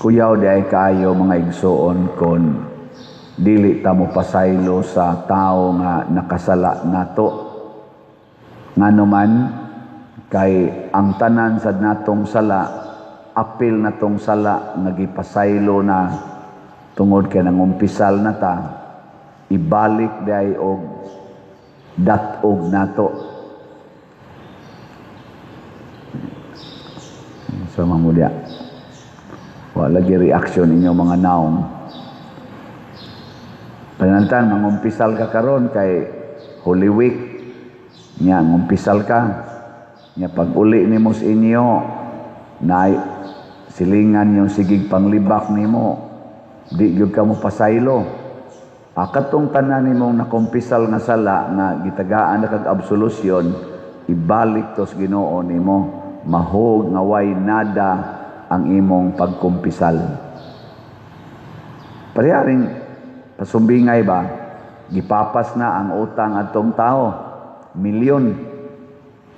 Kuyaw diay kaayo, mga igsoon, kon dili ta mo pasaylo sa tao nga nakasala nato. Ngano man, kay ang tanan sa natong sala, apil natong sala nga gipasaylo na tungod kay nangumpisal na ta, ibalik diay og dat-og nato. So mamudya. Wa lagi reaction inyo mga naong. Panantan, mangumpisal ka karon kay Holy Week. Nya, ngumpisal ka. Nya, pag uli nimo sa inyo, na silingan yung sigig panglibak nimo, di gyud ka mo pasaylo. Akatong tanan nimong nakumpisal nga sala nga gitagaan na kag absolusyon, ibalik tos Ginoo nimo, mahog nga way nada ang imong pagkumpisal. Pareharing pasumbingay ba, gipapas na ang utang atong tao, milyon.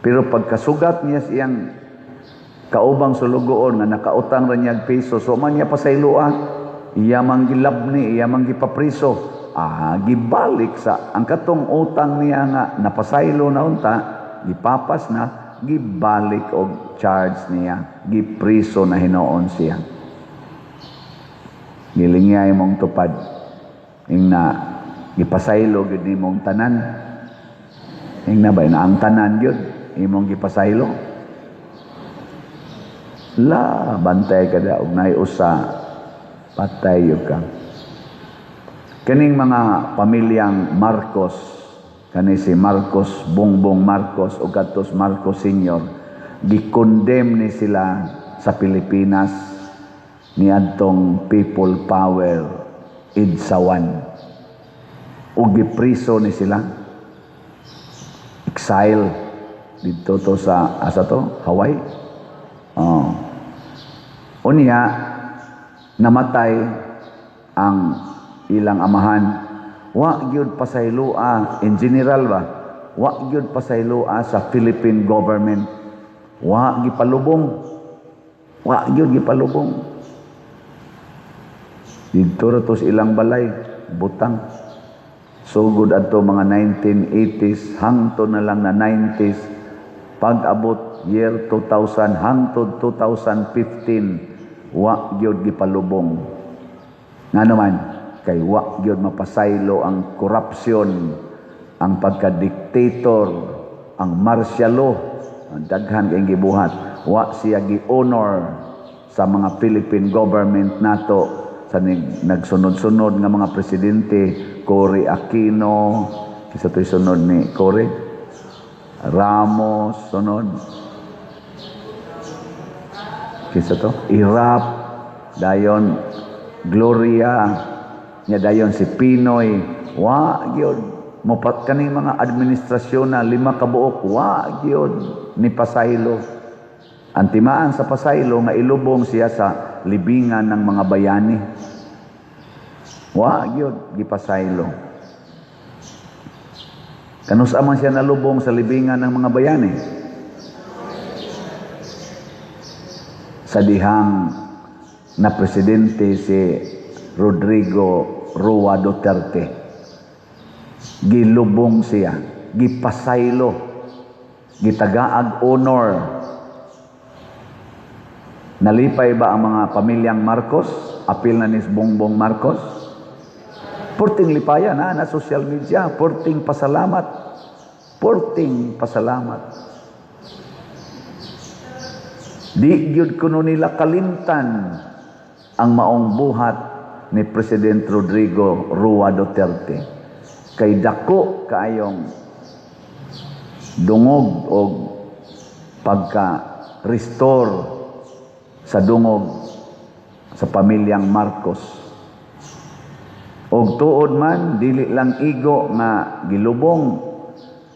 Pero pagkasugat niya siyang kaubang sulugoon nga nakautang ra niya piso, so man niya pasayloa, iya man gilabni, iya man gipapriso, gibalik sa ang katong utang niya nga napasaylo na unta, gipapas na, gibalik og charge niya, gipriso na hinuon siya. Gilingya imong tupad. Ingna gipasaylo gyud nimong tanan. Ingna ba na ang tanan gyud imong gipasaylo? La, bantay ka da og naay usa, patay gyud ka. Kaning mga pamilyang Marcos, kani si Marcos Bongbong Marcos o kadtos Marcos Senior, gikondemn ni sila sa Pilipinas niadtong People Power EDSA 1. Ug gipriso ni sila. Exile didto to sa asa to? Hawaii. Oh. Unya namatay ang ilang amahan. Wa gyud pasayloa in general ba? Wa gyud pasayloa sa Philippine government. Wa gipalubong. Wa gyud gipalubong. Didto ra to sa ilang balay, butang. Sugod adto mga 1980s hangtod na lang na 90s, pag-abot year 2000 hangtod 2015, wa gyud gipalubong. Ngano man, kay wa gyud mapasaylo ang korupsyon, ang pagka-dictator, ang martial law, ang daghan kay gibuhat. Wa siya gi-honor sa mga Philippine government nato sa nagsunod-sunod nga mga presidente, Cory Aquino, kisa to'y sunod ni Cory, Ramos, sunod. Kisa to, Erap, dayon Gloria, nya dayon si PNoy, wa gyud mopat kaning mga administrasyon na lima ka buok, wa gyud ni pasaylo. Ang timaan sa pasaylo nga ilubong siya sa libingan ng mga bayani. Wa gyud gipasaylo. Kanus-a man siya nalubong sa libingan ng mga bayani? Sa dihang na presidente si Rodrigo Roa Duterte, gilubong siya, gipasaylo, gitagaag honor. Nalipay ba ang mga pamilyang Marcos? Apil na ni Bongbong Marcos? Porting lipaya na na social media, porting pasalamat, porting pasalamat. Di gyud kuno nila kalimtan ang maong buhat ni President Rodrigo Roa Duterte. Kay dako kaayong dungog og pagka-restore sa dungog sa pamilyang Marcos. Og tuod man, dili lang igo nga gilubong,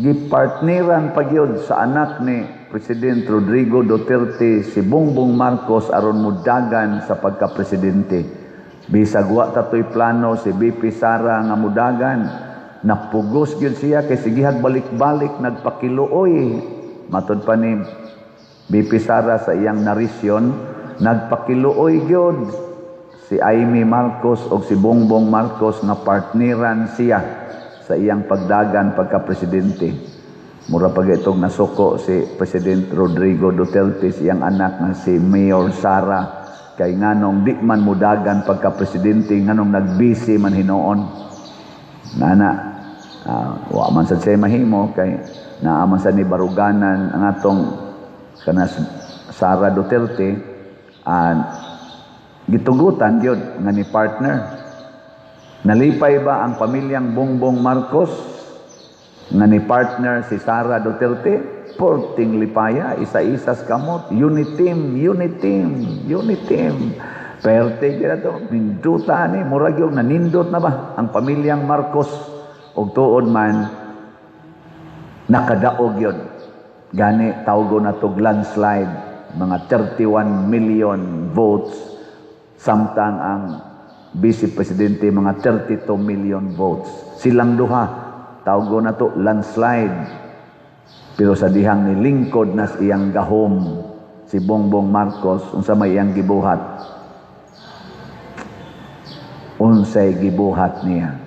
gipartneran pa gyud sa anak ni President Rodrigo Duterte si Bongbong Marcos aron mudagan sa pagka-presidente. Bisag wa tatoy plano si BP Sara nga mudagan, napugos gyud siya kay sigihag balik-balik nagpakiluoy. Matod pa ni BP Sara sa iyang narisyon Nagpakiluoy gyud si Imee Marcos o si Bongbong Marcos nga partneran siya sa iyang pagdagan pagka-presidente. Mura pag itong nasuko si President Rodrigo Duterte sa iyang anak nga si Mayor Sara kay nganong di man mudagan pagka-presidente, nganong nagbisi man hinuon. Nana, wa man sad siya mahimo kay naa man sa ni baruganan ang atong kana Sara Duterte, gitugutan gyud nga ni partner. Nalipay ba ang pamilyang Bongbong Marcos nga ni partner si Sara Duterte? Porting lipaya, isa-isas kamot, uniteam, uniteam, uniteam. Perte gyud to, ninduta ni, murag yung nanindot na ba ang pamilyang Marcos, og tuod man nakadaog yun. Gani tawgo na tog landslide, mga 31 million votes, samtang ang Vice Presidente mga 32 million votes. Silang duha, tawgo na to landslide. Pero sa dihang nilingkod nas iyang gahom si Bongbong Marcos, unsa may iyang gibuhat? Unsay gibuhat niya?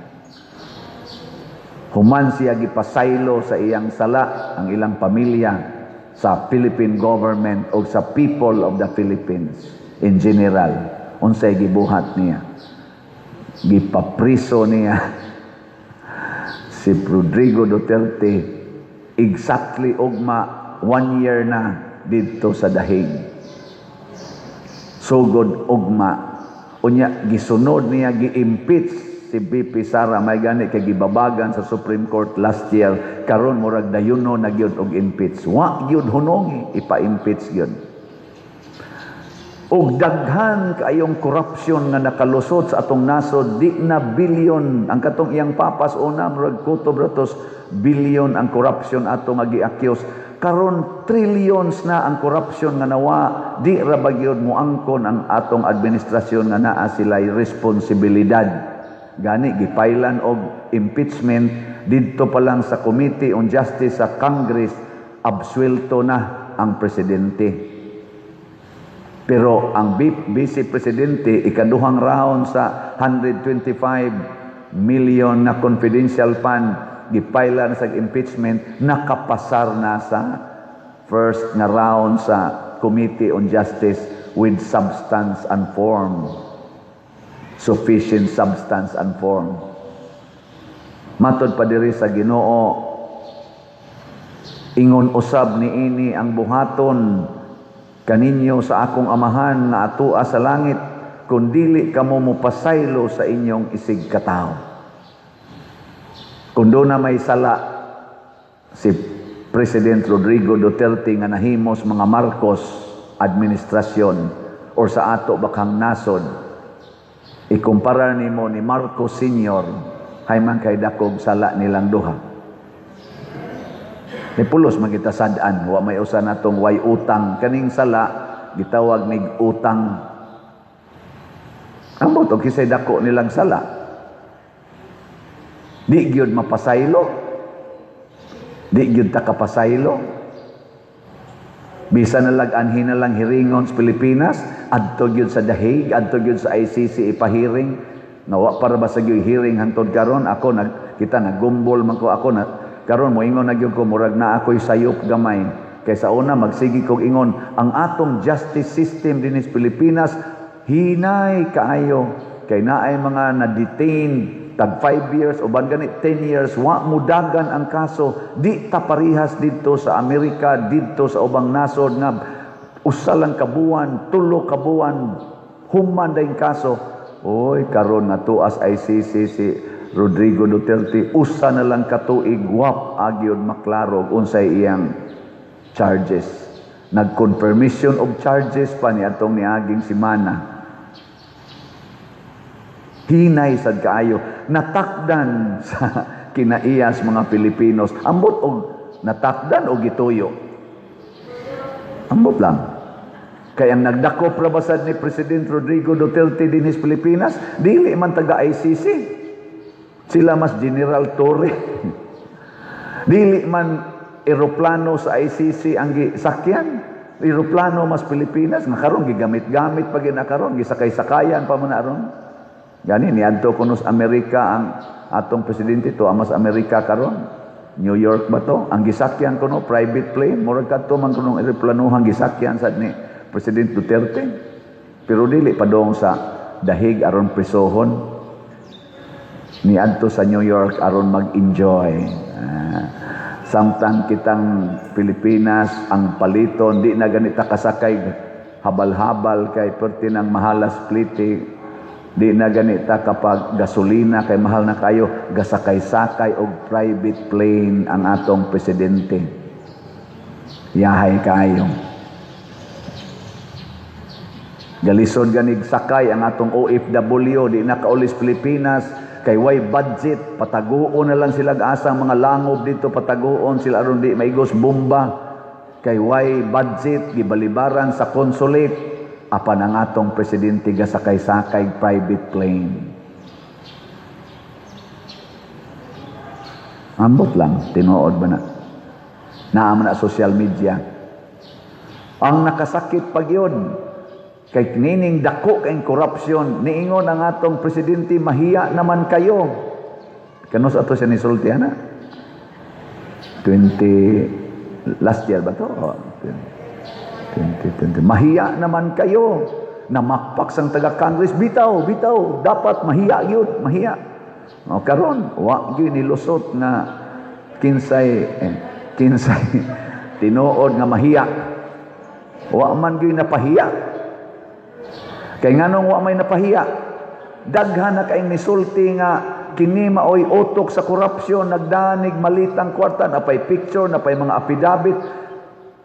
Human siya gipasaylo sa iyang sala ang ilang pamilya sa Philippine government o sa people of the Philippines in general. Unsay gibuhat niya? Gipapriso niya si Rodrigo Duterte, exactly ugma one year na didto sa Dahig. Sugod ugma. Unya gisunod niya, gi-impeach si VP Sara. May gani kay gibabagan sa Supreme Court last year. Karon murag dayuno na gyud og impeach. Wa gyud hunongi, ipa-impeach gyud. Og daghan kaayong corruption nga nakalusot sa atong nasod, di na billion ang katong iyang papas una, murag kutob ratos billion ang corruption ato nga gi-accuse. Karon trillions na ang corruption nga nawa. Di ra ba gyud moangkon ang atong administrasyon nga naa sila'y responsibilidad? Gani gipailan og impeachment. Didto pa lang sa Committee on Justice sa Congress, absuelto na ang presidente. Pero ang vice presidente, ikaduhang round sa 125 million na confidential fund, gipaila na sa impeachment, nakapasar na sa first nga round sa Committee on Justice with substance and form. Sufficient substance and form. Matod pa diri sa Ginoo, ingon usab niini ang buhaton kaninyo sa akong Amahan nga atua sa langit kung dili kamo mopasaylo sa inyong isig katawo. Kung duna may sala si President Rodrigo Duterte nga nahimos mga Marcos administrasyon or sa ato bakang nasod, ikumpara nimo ni Marcos Senior, hay man kay dakog sala nilang duha. Ni pulos man kita sad-an, wa may usa natong way utang. Kaning sala gitawag nig utang. Ambot og kisay dako nilang sala. Di gyud mapasaylo. Di gyud ta kapasaylo. Bisan na lag anhi na lang hiringon sa Pilipinas, adto gyud sa The Hague, adto gyud sa ICC ipahiring. Nawa para ba sa gyud hearing hantod karon? Ako nag kita nagumbol man ko ako na karon, moingon na gyud ko, murag na ako'y sayop gamay. Kay sa una magsige kog ingon ang atong justice system dinhi sa Pilipinas hinay kaayo kay naay mga na-detain tag 5 years, uban gani 10 years, wa mudagan ang kaso. Di ta parihas didto sa Amerika, didto sa ubang nasod nga usa lang ka buwan, 3 ka buwan, human dayong kaso. Oy, karon na tuas ICC si Rodrigo Duterte, usa na lang ka tuig, wap agyon maklaro unsay iyang charges. Nag-confirmation of charges pa ni atong niaging semana. Hinay sad kaayo, natakdan sa kinaiyas mga Pilipinos. Ambot og natakdan o gituyo? Ambot lang. Kay ang nagdakop ra basad ni President Rodrigo Duterte dinhi sa Pilipinas, dili man taga ICC. Sila mas General Torre. Dili man eroplano sa ICC ang gisakyan. Eroplano mas Pilipinas nga karon gigamit-gamit pa gyud na karon, gisakay-sakayan pa man na aron. Gani niadto kuno sa Amerika ang atong presidente to, amas Amerika karon. New York ba to? Ang gisakyan kuno private plane, murag kadto man kunong eroplanohang gisakyan sad ni President Duterte. Pero dili padong sa dahig aron prisohon. Niadto sa New York aron mag-enjoy. Samtang kitang Pilipinas ang paliton, di na ganita kasakay habal-habal kay perti ng mahalas plite. Di na ganita kapag gasolina kay mahal na kayo, gasakay-sakay og private plane ang atong presidente. Yahay kayo. Galisod ganig sakay ang atong OFW, di na kaulis Pilipinas kay way budget, pataguon na lang sila asang mga langob dito, pataguon sila aron di maigos bomba kay way budget, gibalibaran sa consulate. Apan ang atong presidente gasakay-sakay private plane. Ambot lang, tinuod ba na? Naa man na social media. Ang nakasakit pag yun, kay nining dako kay corruption, niingon ang atong presidente, mahiya naman kayo. Kanus ato siya nisulti, ana? 20, last year ba to? Oh, 2020. Mahiya naman kayo. Namakpak sang taga-Congress, bitaw, bitaw, dapat mahiya yun, mahiya. O karon, wa gyud nilusot nga kinsay tinuod nga mahiya. Wa man gyud napahiya. Kay nganong wa may napahiya? Daghan na kaayong nisulti nga kini maoy utok sa korupsyon, nagdanig malitang kwarta, napay picture, napay mga affidavit.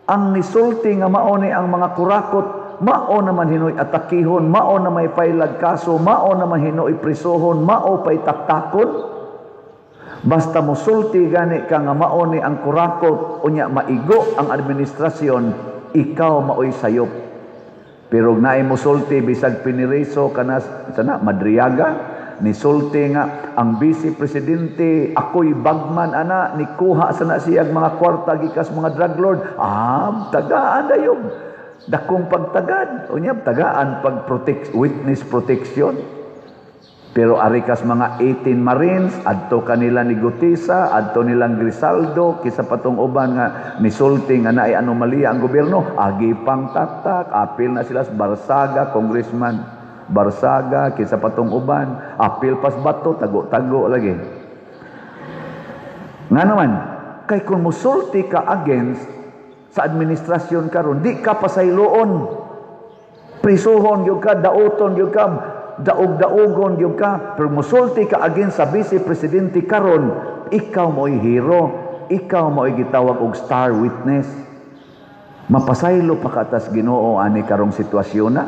Ang nisulti nga mao ni ang mga kurakot, mao naman hinoy atakihon, mao na may pailag kaso, mao naman hinoy prisohon, mao pay taktakon. Basta musulti gani ka nga mao ni ang kurakot, unya maigo ang administrasyon, ikaw maoy sayop. Pero naay musulti bisag piniriso kana sana Madriaga, nisulti nga ang vice presidente ako'y bagman ana, nikuha sana siyag mga kwarta gikas mga drug lord, tagaan dayon dakong pagtagad, unya tagaan pag protect, witness protection. Pero ari kas mga 18 Marines adto kanila ni Guteza, adto nilang Grisaldo, kisa patong uban nga nisulti nga naay anomalya ang gobyerno, agi pang taktak, apil na sila sa Barsaga, congressman Barsaga, kisa patong uban, apil pas bato, tago-tago lagi. Nga naman, kay kung musulti ka against sa administrasyon karon, di ka pasayloon. Prisuhon gyud ka, dauton gyud ka, daog-daogon gyud ka. Pero musulti ka against sa vice presidente karon, ikaw mo'y hero, ikaw mo'y gitawag og star witness. Mapasaylo pa katas Ginoo ani karong sitwasyon na.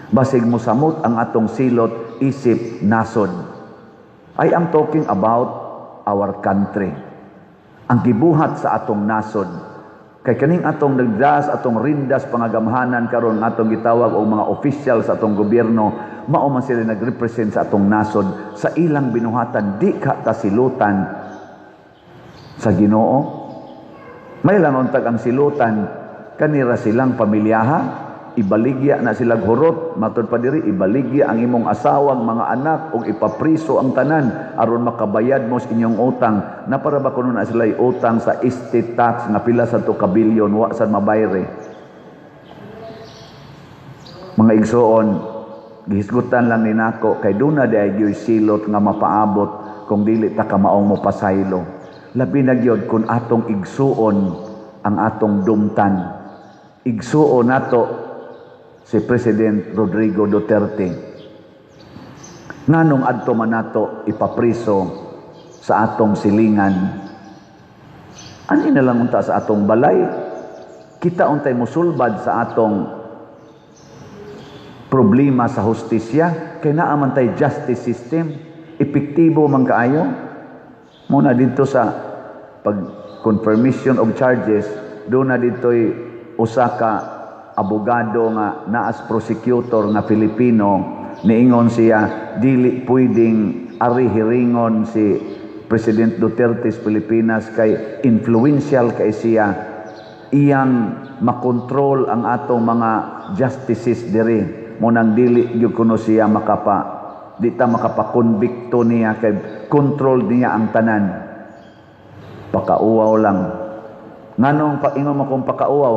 Basig mosamot ang atong silot isip nasod. I am talking about our country. Ang gibuhat sa atong nasod. Kay kaning atong nagdas, atong rindas pangagamhanan karon atong gitawag og mga official sa atong gobyerno, mao man sila nagrepresent sa atong nasod sa ilang binuhatan, di ka tasilutan sa Ginoo. May lang untag ang silutan kanira silang pamilyaha, ibaligya na sila hurot, matud pa diri ibaligya ang imong asawang mga anak ug ipapriso ang tanan aron makabayad mo sa inyong utang. Napara ba kuno na sila utang sa estate tax nga pila sa to ka bilyon wa sad mabayre. Mga igsoon, gihisgutan lang ni nako kay duna di ay gyoy silot nga mapaabot kung dili ta kamaong mopasaylo. Labi na gyud kung atong igsuon ang atong dumtan. Igsuon nato si President Rodrigo Duterte. Nganong adto man nato ipapriso sa atong silingan? Ani na lang unta sa atong balay? Kita untay musulbad sa atong problema sa hustisya kay naa man tay justice system, epektibo man kaayo. Muna dito sa pag confirmation of charges, do na dito'y usa ka abogado nga naas prosecutor nga Filipino, niingon siya dili pwedeng ari hiringon si President Duterte sa Pilipinas kay influential kay siya Iyang makontrol ang atong mga justices diri. Mao nang dili gyud kuno siya makapa, di ta makapakonbikto niya kay control niya ang tanan. Pakauwaw lang. Nganong paingon mo kung pakauwaw?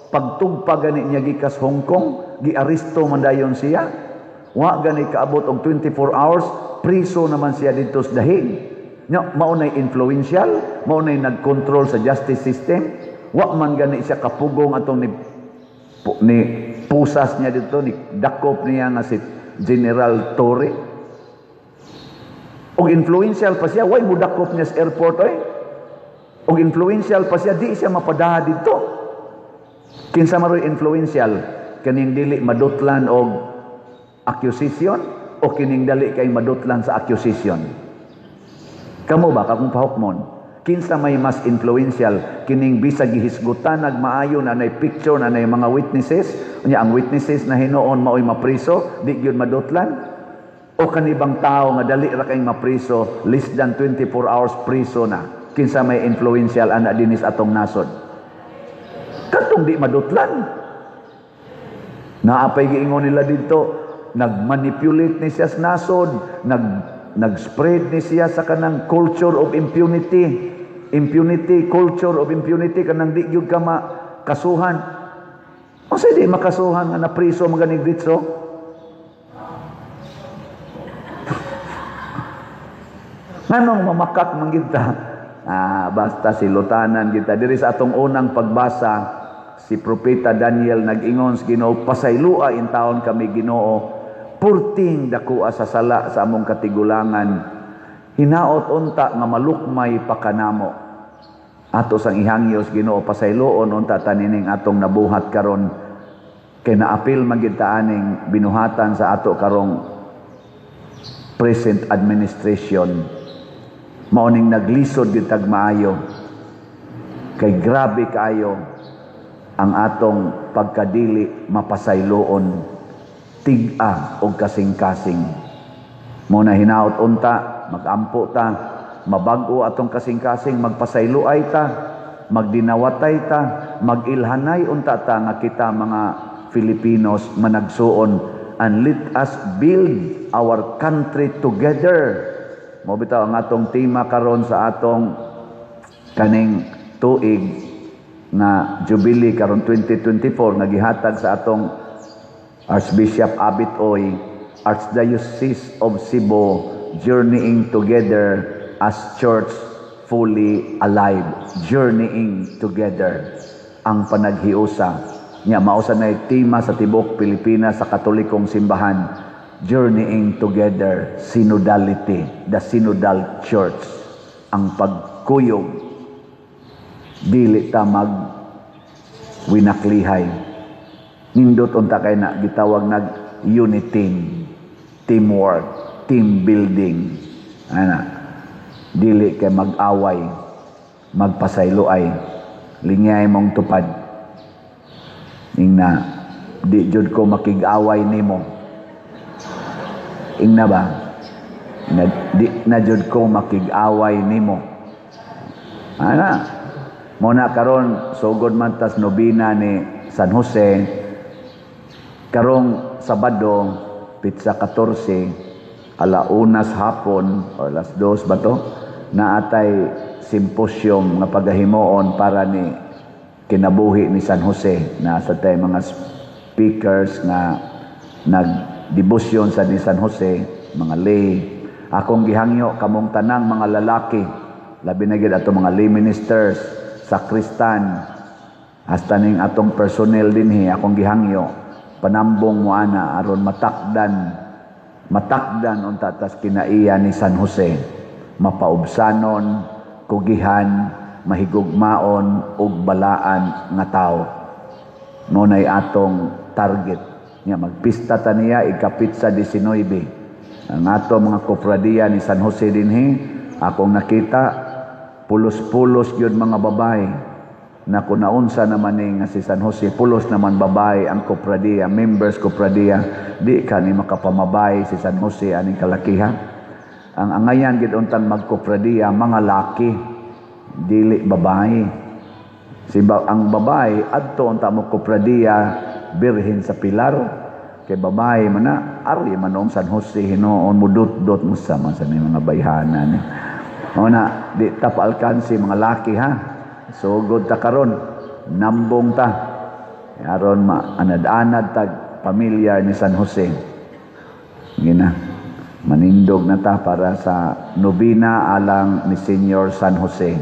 Pagtugpa gani niya gikas Hong Kong, giaresto man dayon siya. Wa gani kaabot og 24 hours, priso naman siya didto sa Dahig. Nya mao nay influential, mao nay nagkontrol sa justice system. Wa man gani siya kapugong atong ni pusas niya dito, ni dakop niya nga si General Torre. Og influential pa siya, way mo dakop niya sa airport oy. Og influential pa siya, di siya mapadaha dito. Kinsa maroy influential? Kaning dili madutlan og accusation o kining dali kay madutlan sa accusation? Kamo ba kakong pahukmon? Kinsa may mas influential? Kining bisag gihisgutan nagmaayo na nay picture na nay mga witnesses, unya ang witnesses na hinuon maoy mapriso, di gyud madutlan? O kanibang tao nga dali ra kay mapriso, less than 24 hours priso na? Kinsa may influential ana dinis atong nasod? Katong di madutlan. Naapay giingon nila dito, nagmanipulate ni siya sa nasod, nag-spread ni siya sa kanang culture of impunity. Impunity, culture of impunity, kanang di gyud ka makasuhan. Unsa di makasuhan nga napriso maganig ditso? Nganong mamakak man kita? Ah, basta silutanan kita. Diri sa atong unang pagbasa, si Propeta Daniel nag-ingon sa Ginoo, "Pasaylua in taon kami, Ginoo, purting dakua sa sala sa among katigulangan. Hinaot unta nga malukmay pa kanamo." Ato sang ihangyo sa Ginoo, pasayloon unta tanining atong nabuhat karon, kay naapil man gid ta aning binuhatan sa ato karong present administration. Mao ning naglisod gyud tag maayo kay grabe kaayo ang atong pagkadili mapasayloon, tig-a og kasing-kasing. Mo na hinaot unta magampo ta, mabag-o atong kasing-kasing, magpasayloay ta, magdinawatay ta, magilhanay unta ta nga kita mga Filipinos managsuon, and let us build our country together. Mo bitaw ang atong tema karon sa atong kaning tuig nga Jubilee karon 2024 nga gihatag sa atong Archbishop Abit Oy, Archdiocese of Cebu, journeying together as church fully alive, journeying together ang panaghiusa. Nya mao sa nay tema sa tibok Pilipinas sa Katolikong simbahan, journeying together, synodality, the synodal church, ang pagkuyog, dili ta mag winaklihay. Nindot unta kay na gitawag nag unity, teamwork, team building. Ana, dili kay mag-away, magpasayloay, lingay mong tupad. Ingna, "Di jud ko makig-away nimo." Ingna ba? Na, "Di na jud ko makig-away nimo." Ana, mo na karon sugod man tas nobina ni San Jose karong Sabado, pitsa 14, 1:00 hapon o 2:00 ba to, naatay symposium nga pagahimuon para ni kinabuhi ni San Jose, na sa tay mga speakers nga nagdebosyon sa ni San Jose, mga lay. Akong gihangyo kamong tanang mga lalaki, labi na gid atong mga lay ministers, sakristan, hasta ning atong personnel dinhi, akong gihangyo panambong mo ana aron matakdan, matakdan unta tas kinaiya ni San Jose, mapaubsanon, kugihan, mahigugmaon ug balaan nga tawo. Mo nay atong target nya magpista ta niya ikapitsa 19. Ang ato mga kopradya ni San Jose dinhi, akong nakita pulos-pulos gyud mga babae na kung naunsa naman ni nga si San Jose, pulos naman babae ang kopradya, members kopradya, di ka ni makapamabay si San Jose aning kalakihan. Ang angayan gid untang magkopradiya mga laki, dili babae. Si ba, ang babae adto unta mo kopradiya Birhen sa Pilar, kay babae man na, ari man noong San Jose hinuon mo dot-dot mo sa man sa may mga bayhana ni. O na, di ta paalkansi, mga laki, ha. Sugod ta karon, nambong ta. Aron ma anad-anad tag pamilya ni San Jose. Gina. Manindog na ta para sa nobina alang ni Senior San Jose.